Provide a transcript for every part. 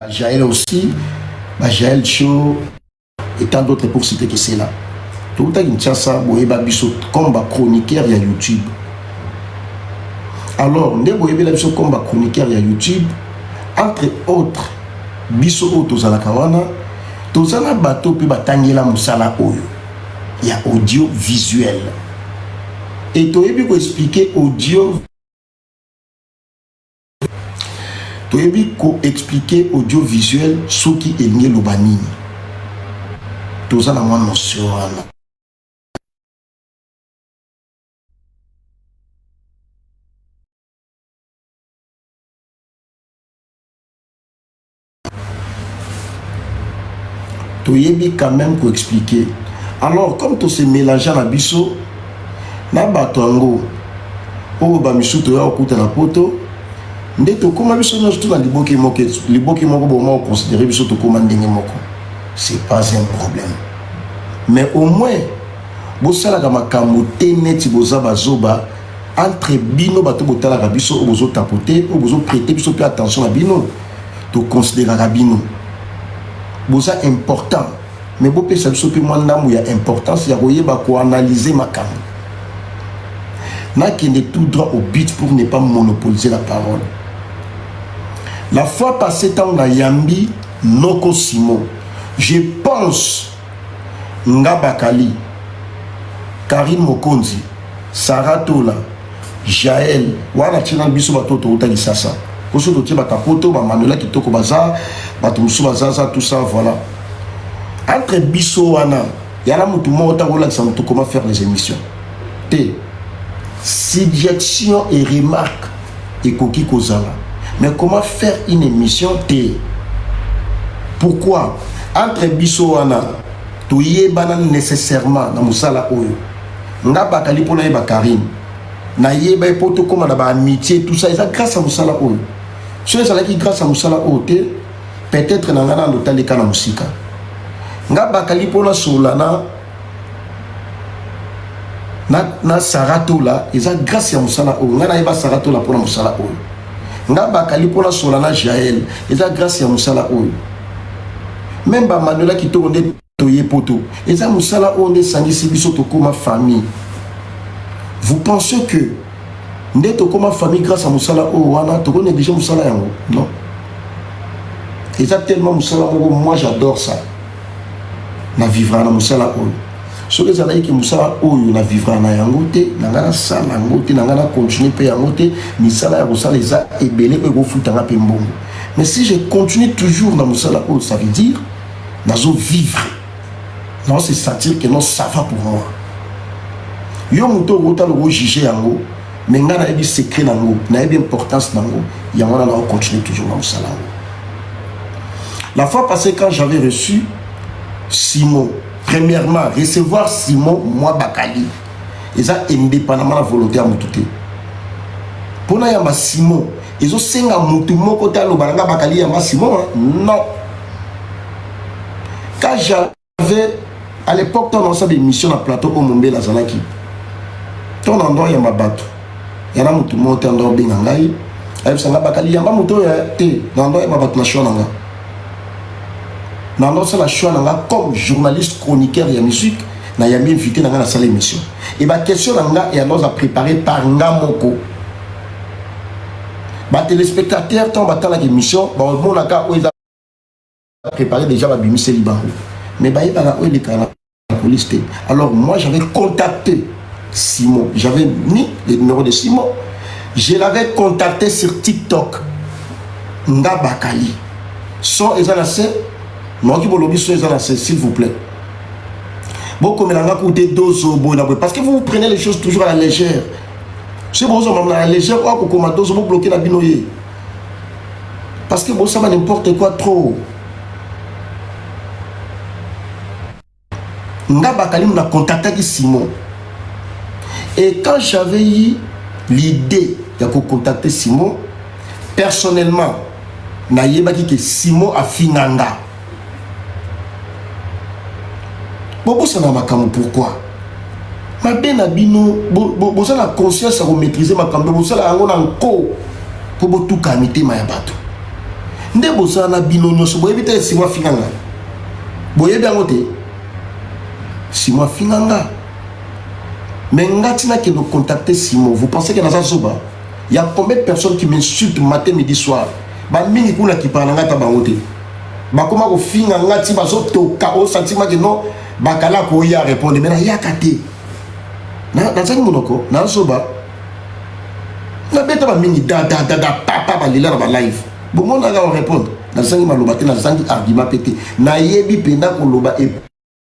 Jaël aussi, ba Jaël Show et tant d'autres pour citer que c'est là. Touta Kinshasa, boyeba biso comme ba chroniqueur ya YouTube. Alors, nde boyebela biso comme ba chroniqueur ya YouTube, entre autres, biso oyo tozalaka wana, toza na bato mpe batangela mosala oyo ya audiovisuel. Et toyebi ko expliquer audio Toyebi ko expliquer audiovisuel soki elingi eloba nini. Toza na mwa notion wana. Toyebi quand même ko expliquer. Alors comme to se mélanger na biso na bato yango oyo ba misusu toya kokuta na poto nde tokóma biso nyonso to na liboke moko liboke moko boma oconsidere biso tokóma ndenge moko. C'est pas un problème, mais au moins bosalaka makambo te neti boza bazoba entre bino bato botalaka biso oyo bozotapote oyo bozoprete biso mpe attention na bino. Toconsideraka bino boza important, mais bopesa biso mpe mwa ndambo ya importance ya koyeba koanalyse makambo. Nakende tout droit au but pour ne pas monopoliser la parole. La fois passée, ntango nayambi Noko Simo, je pense nga Bakali, Karine Mokonzi, Sarah Tola, Jael wana tina biso bato touta Kisasa poso totie batapoto bamanuela kitoko baza bato mosusu bazaza tout ça. Voilà, entre biso wana yana motu moko ntango olakisa motu comment faire les émissions te. Suggestion et remarque ekoki kozala, mais comment faire une émission te. Pourquoi? Entre biso wana toyebana nécessairement na mosala oyo. Nga Bakali, mpo nayeba Karine, nayeba ye mpo tokóma na baamitié, tout ça eza grâce ya mosala oyo. So ezalaki grâce ya mosala oyo te, peut-être na nga nando taleka na mosika. Nga Bakali, mpo nasola na Sara Tola, eza grâce ya mosala oyo. Nga nayeba Sara Tola mpona mosala oyo. Nga Bakali, mpo nasola na Jael, eza grâce ya mosala oyo. Même bamanuela kitoko nde toye poto, eza mosala oyo nde esangisi biso tokóma famille. Vous pensez que nde tokóma famille grâce à mosala oyo wana, tokonéglige mosala yango? Non, eza tellement mosala moko, moi j'adore ça. Na vivra na mosala oyo. Soki ezalaki mosala oyo na vivra na yango te, na ngai nasala yango te, na ngai na continue mpe yango te. Misala ya kosala eza ebele oyo ekofutanga mpe mbongo, mais si je continue toujours na mosala oyo, ça veut dire nazo vivre, nazo se sentir que non, ça va pour moi. Yo moto okotala okojuge yango, mais ngai nayebi secret nango, nayebi importance nango. Yango wana nao continue toujours na mosala yango. La fois passée, quand j'avais reçu Simon, premièrement, recevoir Simon, moi Bakali, eza indépendamment na volonté ya motu te. Mpona yamba Simon, ezosenga motu moko te aloba na nga Bakali yamba Simon, non. Quand j'avais à l'époque, ntango nasala émission na plateau oyo Mombele azalaki, ntango na ndo yamba bato yana motu moko te ando obenga ngai ayebisa nga Bakali yamba moto oyo te. Na ndo yamba bato na choix na nga, na ndo osala choix na nga comme journaliste chroniqueur ya musique. Nayambi invité na nga, nasala émission e baquestion na nga eyanda oza préparé par nga moko. Batéléspectateur, ntango batalaka émission, bamonaka oyo eza préparé déjà, babimiseli bango, mais bayebaka oyo elekaka na police te. Alors moi, j'avais contacté Simon, j'avais mis le numéro de Simon, je l'avais contacté sur TikTok. Nga Bakali, son eza na se noki bolobi son eza na se, s'il vous plaît bokomela nga kute dozo boye na boye, parce que vous prenez les choses toujours à la légère. Soki bozoma na la légère, oyo akokoma dozo bobloke na bino ye, parce que bosala n'importe quoi trop. Nga Bakali na contactaki Simon, et quand j'avais eu l'idée ya kocontacter Simon personnellement, nayebaki ke Simon afinga nga. Bobosana makambo. Pourquoi mabe na bino? Boza na conscience ya komaîtrise makambo, bosala yango na nko mpo botuka mitema ya bato. Nde bozala na bino nyonso boyebi te Simon afinga nga. Boyebi yango te. Simon afinga nga. Mais nga tina ke no contacter Simon, vous pensez que naza zoba? Il y a combien de personnes qui m'insultent matin, midi, soir? Ba mingi kuna ki parla nga ta bango te. Bakoma kofinga nga ti bazotoka o sentiment que non bakala koya répondre mais nayaka te. Nazangi monoko, nazoba. Nabeta ba mingi da da da da papa balela na ba live. Bomonaka o répondre. Nazangi maloba te, nazangi argument pe te. Nayebi mpenza koloba et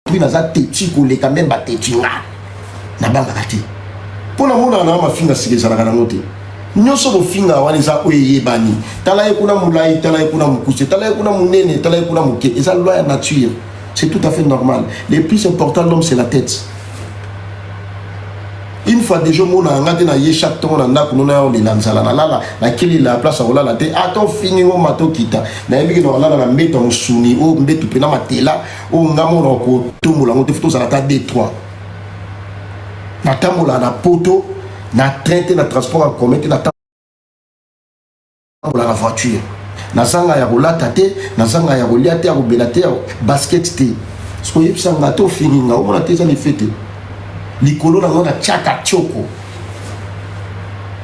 puis naza têtu koleka même ba têtu nga. Nabangaka te. Mpo namonaka na mafinga sika ezalaka nango te. Nyonso kofinga wana eza oyo eyebani. Tala ye kuna molai, tala ye kuna mokuse, tala ye kuna monene, tala ye kuna moke. Eza loi ya nature. C'est tout à fait normal. Le plus important, l'homme, c'est la tête. Une fois déjà omonaka nga te na ye chaque ntongo na ndako nona ya olela nzala, nalala nakelela place ya kolala te. Ata ofingi ngo mata okita, nayebi ke na kolala na mbeto ya mosuni oyo, mbeto mpena matela oyo nga mona kotombola yango te. Fo tozala ata 2 3. Natambola na poto na train te, na transport en commun te, natambola na voiture. Nazanga ya kolata te, nazanga ya kolia te, ya kobela te, ya basket te. Soki oyebisa nga te, ofingi nga, omona te eza lefe te. Likolo nango natiaka tioko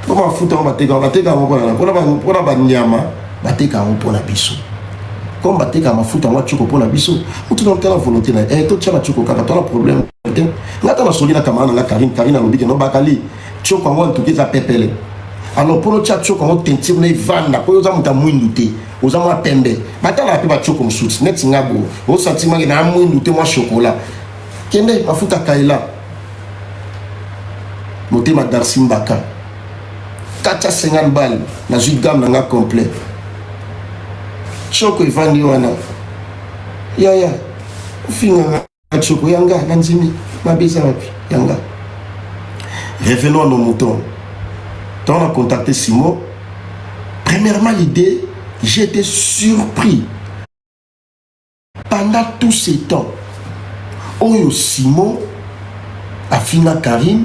mpo mafuta yango bateka, bateka yango mpona banyama, bateka yango mpona biso. Comme bateka mafuta yango tioko mpona biso, mutu na tala volonté na ye, totia na tioko kaka, tona problème te. Nga ta nasoli na camarade na nga Karine. Karine alobi ke no bakali tioko yango antuka eza pepele. Alors mpona otia tioko yango, teinture na evanda, mpo oza moto ya mwindu te, oza mwa pembe. Batalaka mpe batioko mosusu neti nga bo osantimaki na mwindu te, mwa chocolat. Kende mafuta kaela motema Darcy Mbaka 450 balle, nazwi gamme na nga complet, tioko evandi wana. Yaya, ofinga nga, tioko yanga na ndimi mabe eza wapi yanga? Revenons à nos moutons. Quand on a contacté Simon, premièrement l'idée, j'ai été surpris. Pendant tous ces temps oyo Simon afinga Karine,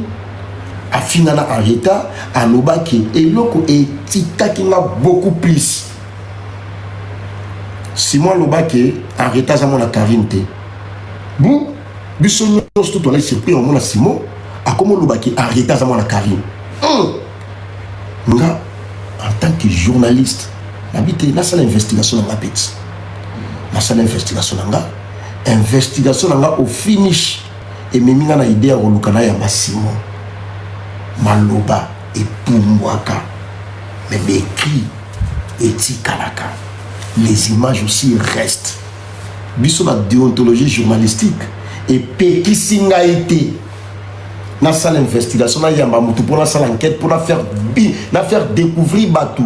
afinga na Henrietta, alobaki eloko etikaki nga beaucoup plus. Simon alobaki Henrietta aza mwana Karine te. Bu biso nyonso to tolai surpris omona Simon akoma olobaki Henrietta aza mwana Karine. Nga en tant que journaliste, nabi te, nasala investigation na nga. Peti nasala investigation na nga. Investigation na nga au finish ememi nga na idée ya koluka nayamba Simon. Maloba epumbwaka, mais baécrit etikalaka, les images aussi restent. Biso na déontologie journalistique epekisi ngai te nasala investigation, nayamba motu mpo nasala enquête, mpo na faire découvrir bato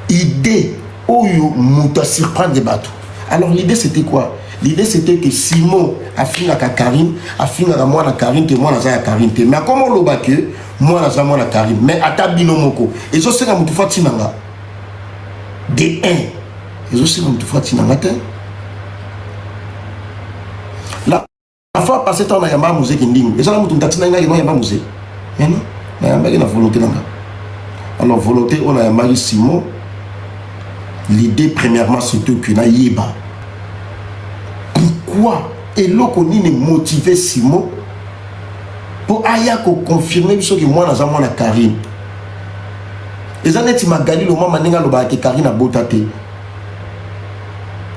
idée oyo moto asurprendre bato. Alors l'idée, c'était quoi? L'idée, c'était que Simon afingaka Karine, afingaka mwana Karine te, mwana aza ya Karine te, mais akoma oloba ke mwana aza mwana Karine. Mais ata bino moko, ezosenga motu fo atina nga de 1, ezosenga motu fo atina nga te. La fois passé, ntango nayamba muzeki ndingo, ezala motu moto atina ngai no yamba muze, mais non, nayambaki na volonté na nga. Alors volonté oyo nayambaki Simon, l'idée premièrement, surtout que nayeba pourquoi, eloko nini motive Simon mpo aya koconfirme biso ke mwana aza mwana Karine. Eza neti Magali Lomama, ndenge alobaka ke Karine abota te.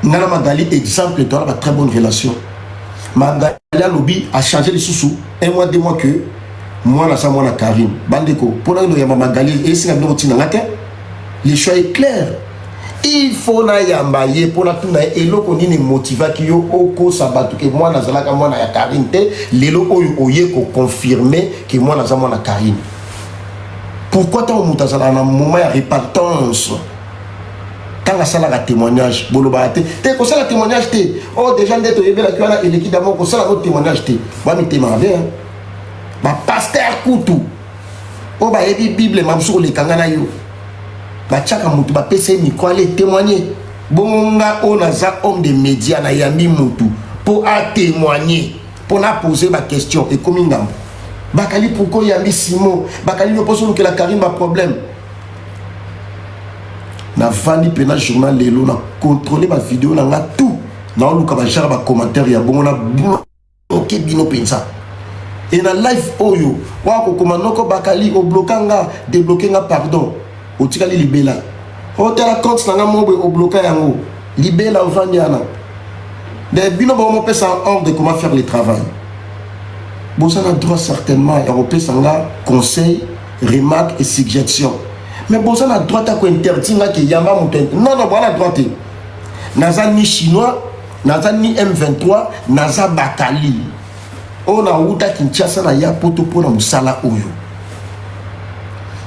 Nga na Magali, exemple, toala ba très bonne relation. Magali alobi achange lisusu un mois, 2 mois que mwana aza mwana Karine. Bandeko, mpona nini oyamba Magali? Esinga biloko ntina nga te. Le choix est clair, il faut nayamba ye mpona tuna ye eloko nini motivaki yo okosa bato ke mwana azalaka mwana ya Karine te. Lelo oyo oye koconfirme ke mwana aza mwana Karine, pourquoi? Ntango moto azalaka na moment ya repentance, ntango asalaka témoignage, bolobaka te te kosala témoignage te. Oh, déjà nde toyebelaki wana eleki damo kosala ko témoignage te. Bamitema mabe, bapasteur kutu oyo bayebi Bible mamosu koleka nga na yo, batiaka motu, bapesa ye micro, ale témoigner. Bongo nga oyo naza homme de média, nayambi motu mpo atémoigner, mpo napose baquestion, ekomi ngambo. Bakali, pourquoi oyambi Simon? Bakali, yo mposo olukela Karine baproblème. Navandi mpena journal lelo, na contrôle bavideo na nga tout, naoluka bagenre bacommentaire ya bongo, na bloke bino mpenza. E na live oyo oya kokoma noko Bakali, obloka nga, débloke nga, pardon, otikali libela. Otala compte na nga moko boye, obloka yango libela, ovandi wana. De bino baomopesa ordre comment faire le travail. Boza na droit certainement ya kopesa nga conseil, remarque et suggestion, mais boza na droit ya kointerdire nga ke yamba moto. Non, non, boza na droit te. Naza ni Chinois, naza ni M23, naza Bakali oyo nauta Kinshasa, na ya Poto mpona mosala oyo.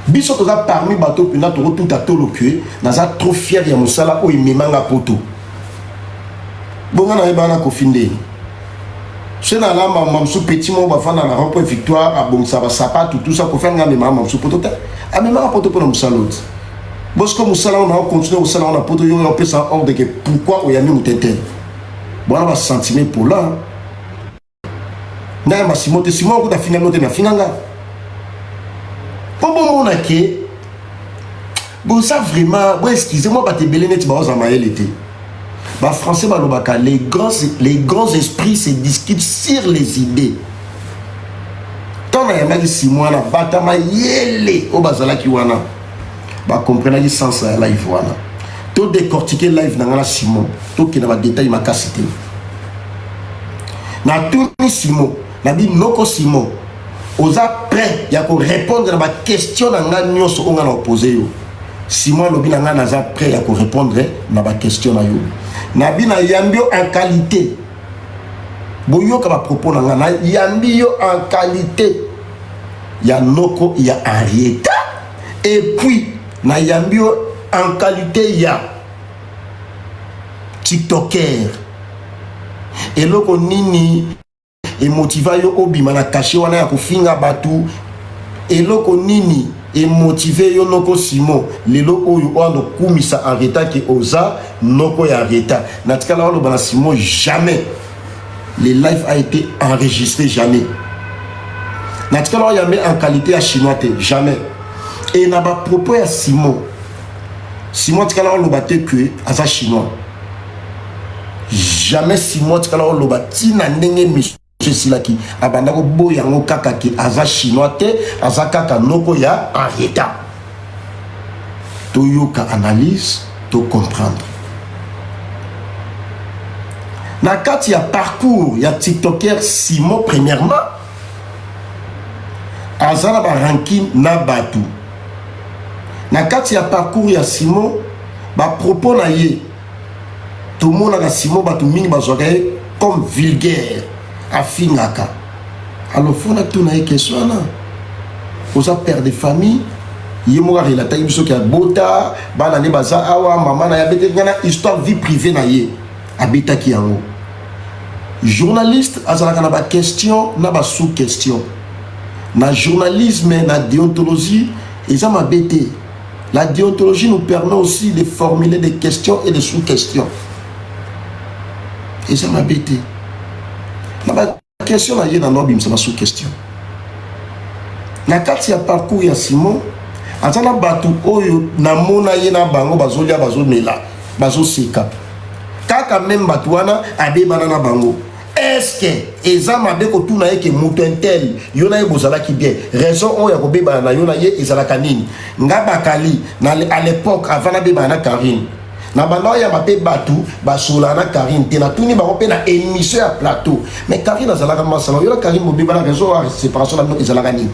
Biso toza parmi bato mpenza tokotuta toloke. Naza trop fier ya mosala oyo ememanga Poto. Bonga nayebana na Kofi ndeni so nalamba mamosu petit moko bafanda na rond point Victoire, abongisa basapatu, tout ça. Kofi anga amemaka mamosu Poto te, amemaka Poto mpona mosala oti. Bosiko mosala oyo naocontinue kosala ngo na Poto, yo opesa ordre ke pourquoi oyambi moto te. Bwana basentiment pola ngai masimo te. Simo okuta afinga no te, me afinga nga mpo bomona ke boza vraiment. Bo excuse moi, bato ebele neti baoza mayele te. Bafrançais balobaka: Les grands esprits se discutent sur les idées." Ntango nayambaki Simo wana, bato mayele oyo bazalaki wana bakomprenaki sens ya live wana. To décortiquer live na ngai na Simon, tokende badetail makasi te. Natuni Simon, nabi: "Noko Simon, oza prêt ya korépondre na baquestion na ngai nyonso oyo ngai na opose yo?" Simon alobi na ngai: "Naza prêt ya korépondre na baquestion na yo." Nabi: "Nayambi yo en qualité." Boyoka bapropos na ngai. Nayambi yo en qualité ya noko ya Henrietta, et puis nayambi yo en qualité ya tiktoker. Eloko nini emotiva yo obima na cachet wana ya kofinga bato? Eloko nini emotive yo, noko Simon, lelo oyo oyo okumisa Henrietta ke oza noko ya Henrietta? Natikala oloba na Simon jamais. Le live a été enregistré. Jamais natikala oyambe en qualité ya Chinois te, jamais. E na bapropos ya Simon, Simon atikala oloba te ke aza Chinois, jamais. Simon atikala oloba ntina ndenge miso esilaki, abanda koboya yango kaka ke aza Chinois te, aza kaka noko ya Henrietta. Toyoka analyse, tocomprendre. Na kati ya parcours ya tiktoker Simon, premièrement aza na baranking na bato. Na kati ya parcours ya Simon, bapropos na ye, tomonaka Simon, bato mingi bazwaka ye comme vulgaire, afingaka. Alors faut natuna ye question wana: oza père de famille, ye moko arelataki biso soki abota bana nde baza awa, mama na ye abetaki ngai na histoire vie privée na ye, abetaki yango. Journaliste azalaka na baquestion na basous question. Na journalisme, na déontologie, eza mabe te. La déontologie nous permet aussi de formuler des questions et des sous-questions. Eza mabe te. Na baquestion na ye, na nobimisa basous-question. Na kati ya parcours ya Simon, aza na bato oyo namona ye na bango bazolia, bazomela, bazoseka kaka. Même bato wana abebana na bango. Est-ce eza mabe kotuna ye ke moto un tel, yo na ye bozalaki bien, raison oyo ya kobebana na yo na ye ezalaka nini? Nga Bakali, na à l'époque avant nabebana na Karine, na banda oyamba mpe bato basolaka na Karine te. Natuni bango mpe na émission ya plateau: "Mais Karine azalaka masala, yo na Karine bobebana, raison ya séparation na bino ezalaka nini?"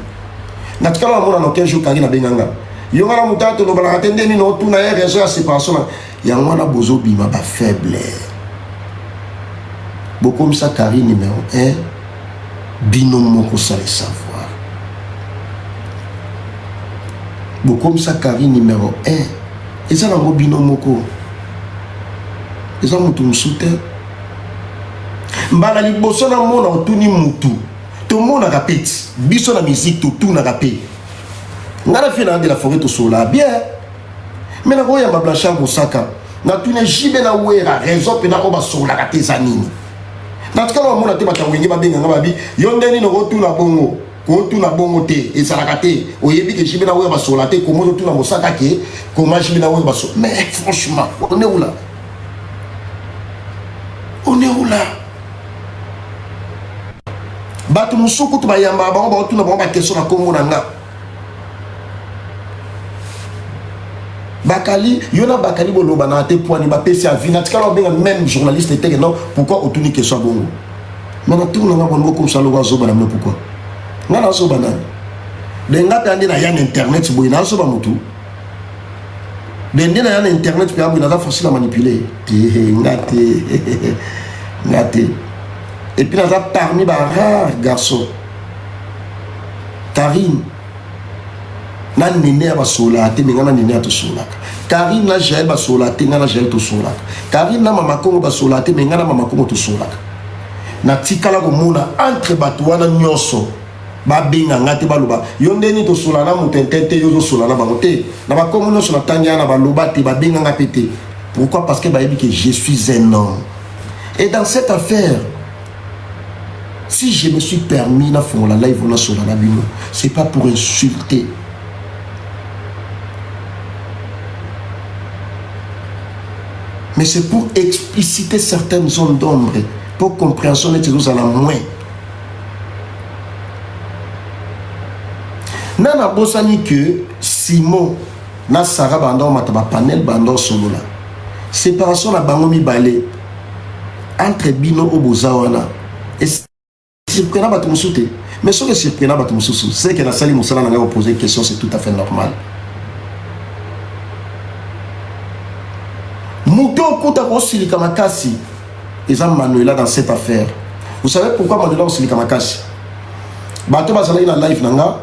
Natikala bamona na 15 jours, Karine abenganga: "Yo nga na moto aya tolobanaka te, nde nini otuna ye raison ya séparation?" Na yango wana bozobima bafaible, bokomisa Karine numéro 1 bino moko sans le savoir. Bokomisa Karine numéro 1, eza nango bino moko, eza motu mosusu te. Mbala liboso namona otuni mutu, tomonaka mpe ti biso na musique totunaka mpe. Ngai na fie na de la forêt tosola bien, mais nakoyamba Blanchard Mosaka, natuni Jibe na Wera raison mpena oyo basololaka te eza nini. Na tikala bamona te bato ya Wenge babenganga babi: "Yo nde nini okotuna bongo?" Kotuna bongo te, ezalaka te. Oyebi ke JB na Wera basola te, comment ozotuna mosaka ke comment JB na Wera basola? Mais franchement, on est où là? On est où là? Bato mosusu kutu bayambaka bango, baotuna bango baquestion na kombo na nga. Bakali, yo na Bakali bolobana te poani bapesi avis. Natikala obenga même journaliste teke non, pourquoi otuni question ya bongo? Mais na tour na nga bongo comme ça lokola azoba na bino pourquoi? Nga nazoba nani? De nga mpe ande na ya na internet boye nazoba motu. De nde na ya na internet mpe aboye naza facile à manipuler te, nga te, nga te. Et puis naza parmi ba rare garçon. Karine na Nene ya basololaka te, me nga na Nene ya tosololaka. Karine na Jael basololaka te, nga na Jael tosololaka. Karine na Mama Kongo basololaka te, me nga na Mama Kongo tosololaka. Natikala komona entre bato wana nyonso babenga nga te, baloba yo nde nini tosola na moto ente te, yo ozosola na bango te. Na bakongo nyonso natangi wana baloba te, babenga nga mpe te. Pourquoi? Parce que bayebi que je suis un homme. Et dans cette affaire, si je me suis permis nafongola live nasola na bino, c'est pas pour insulter, mais c'est pour expliciter certaines zones d'ombre pour compréhension neti ezozala moins. Na nabosani que Simon na Sara banda omata bapanel, banda osolola séparation na bango mibale entre bino oyo boza wana esurprena bato mosusu te. Mais soki esurprena bato mosusu, c'est que nasali mosala na ngai. Koposer question, c'est tout à fait normal. Moto okuta kosilika makasi eza Manuela dans cette affaire. Vous savez pourquoi Manuela kosilika makasi? Bato bazalaki na live na nga,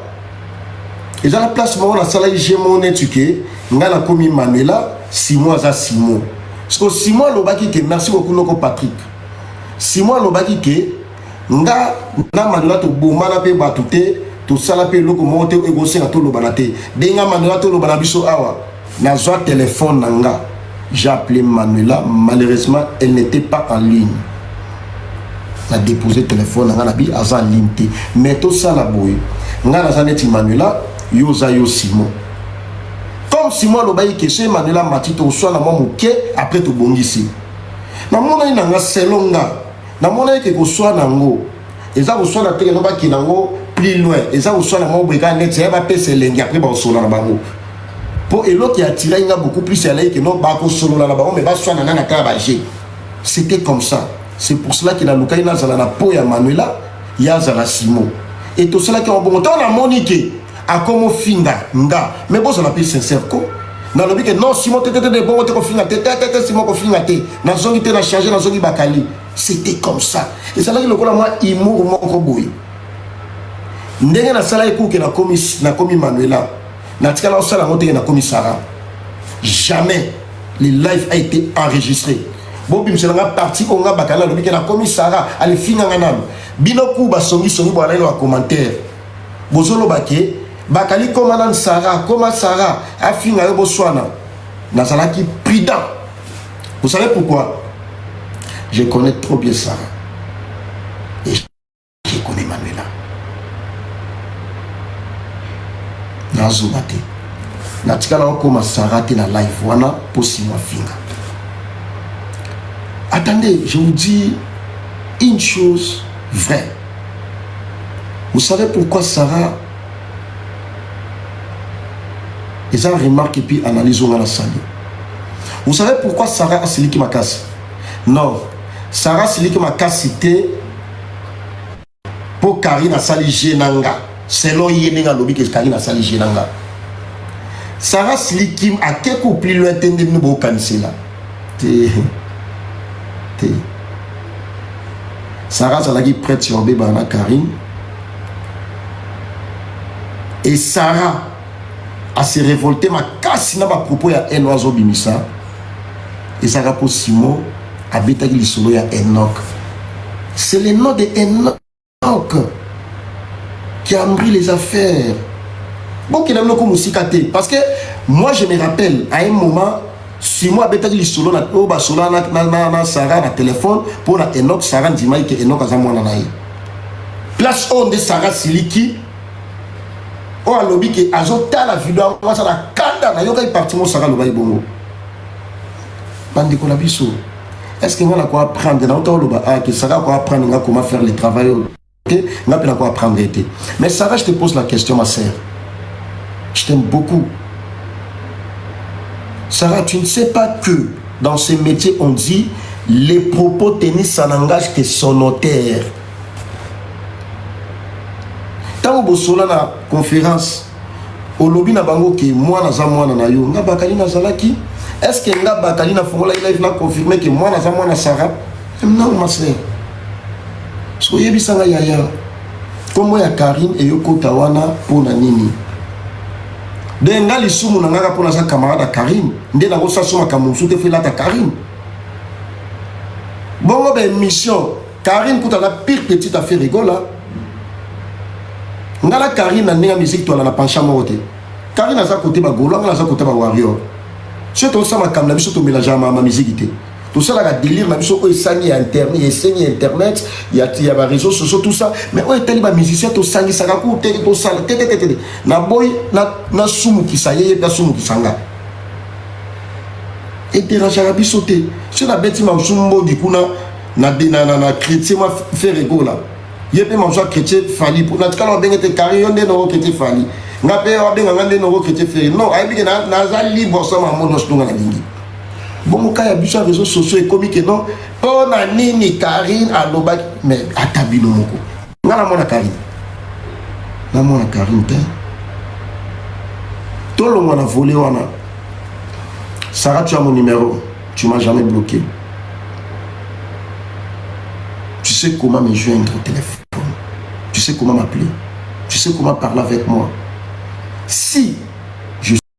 eza na place moko nasalaki je moko neti ke ngai nakomi Manuela, Simon aza Simon. Parce que Simon alobaki ke, merci beaucoup noko Patrick, Simon alobaki ke nga na Manuela tobomana mpe bato te, tosala mpe eloko moko te ekosenga tolobana te. Benga Manuela, toloba na biso awa. Nazwa telefone na nga, j'ai appelé Manuela, malheureusement elle n'était pas en ligne. Na déposé téléphone na nga, na bi aza en ligne te, mais tosala boye: nga naza neti Manuela, yo oza yo Simon. Comme Simon alobaki ke so Emmanuel amati, toswana mwa moke, après tobongisi. Namonani na nga, selon nga, namonaki ke koswana yango eza koswana te, keno bakende yango plus loin. Eza koswana moko boye kaka neti ya bapesa elengi, après bakosolola na bango. Mpo eloko ya attiraki nga beaucoup plus alaki ke no bakosolola na bango, mais baswana nana kaka baje. C'était comme ça. C'est pour cela ke nalukaki nazala na po ya Manuela, ye azala Simon, e tosalaki yango bongo. Ntango namoni ke akomofinga nga, mais bozala mpe sincère ko, nalobi ke non, Simon te, te, te, bongo te, kofinga te, te, te, te, Simon kofinga te. Nazongi te, na change, nazongi Bakali. C'était comme ça. Ezalaki lokola mwa humour moko boye ndenge nasalaki kuke. Nakomi Manuela, natikala osala yango teke nakomi Sara. Jamais. Le live a été enregistré. Bobimisela nga parti oyo nga Bakali alobi ke nakomi Sara, alefinganga nano. Bino ku basongisongi bwana ino bacommentaire bozoloba ke Bakali koma nanu Sara, koma Sara afinga yo, boswana. Nazalaki prudent. Vous savez pourquoi? Je connais trop bien Sara et je connais Manuela. Nazoba te, natikala okoma Sara te na live wana mpo Simo afinga. Attendez, je vous dis une chose vraie. Vous savez pourquoi Sarah? Eza remarque et puis analyse oyo nga nasali. Vous savez pourquoi Sarah asiliki makasi? Non, Sarah asiliki makasi te mpo Karine asali je na nga. Selon ye ndenge alobi ke Karine asali je na nga, Sarah asiliki ake ku plus loin te nde bino bokanisela te te. Sarah azalaki prête ya obebana na Karine et Sarah ase révolte makasi na bapropos ya haine oyo azobimisa. Ezalaka mpo Simon abetaki lisolo ya Enoch. C'est le nom de Enoch qui a embrouillé les affaires. Bokenda biloko mosika te, parce que moi je me rappelle, à un moment Simon abetaki lisolo na oyo basola na Sara na telefone mpo na Enoch. Sara ndimaki ke Enoch aza mwana na ye. Place oyo nde Sara siliki. Oyo alobi ke azotala video yango, aza na kanda. Nayokaki parti mosaka alobaki bongo. Bandeko na biso, est ce que nga na ko apprendre nauta oloba ah, ke Sara ko apprendre nga comment faire le travail oyo te, nga mpe na ko apprendre te. Mais Sara, je te pose la question, ma sœur, je t'aime beaucoup. Sarah, tu ne sais pas que dans ce métier, on dit les propos tenus, ça n'engage que son notaire. Ntango bosola na conférence, olobi na bango ke mwana aza mwana na yo. Nga bakali nazalaki, est ce que nga bakali nafungolaki live na confirme ke mwana aza mwana Sara? Non, ma sœur. So oyebisanga, yaya, nkombo ya Karine eyokota wana mpo na nini? De nga lisumu na ngaka mpo naza camarade ya Karine nde nakosala so makambo mosusu te, fo elata Karine bongo baémission. Karine kuta aza pire petite affaire rigola. Nga na Karine na ndenge ya musique toala na penchant moko te. Karine aza kote bagaulois, nga naza kote bawarrior. Soki tosala makambo na biso, tomélangeaka ma musique te. Tosalaka délire na biso oyo esangi ya internet, esengi ya internet, ya baréseaux sociaux, tout ça. Mais oyo etali bamusicien, tosangisaka ku te, tosala te te te te. Naboyi nasumukisa ye, ye mpe asumukisa nga, edérangeaka biso te. Soki nabeti mamosu mbodi kuna na chrétien mwa Ferre Gola, ye mpe mamosu achrétien Fally, natikala babenge te kari yo nde noko chrétien Fally, nga mpe abenga nga nde noko chrétien Ferre. Non, ayebi ke naza libre, osama mo nyonso ntonga nalingi bongo. Ka ya biso ya réseaux sociaux ekomi ke non, mpo na nini Karine alobaki? Mais ata bino moko, nga namona Karine, namona Karine te. Tolongwa na volet wana. Sarah, tu as mon numéro, tu m'as jamais bloqué, tu sais comment me joindre au téléphone, tu sais comment m'appeler, tu sais comment parler avec moi. Si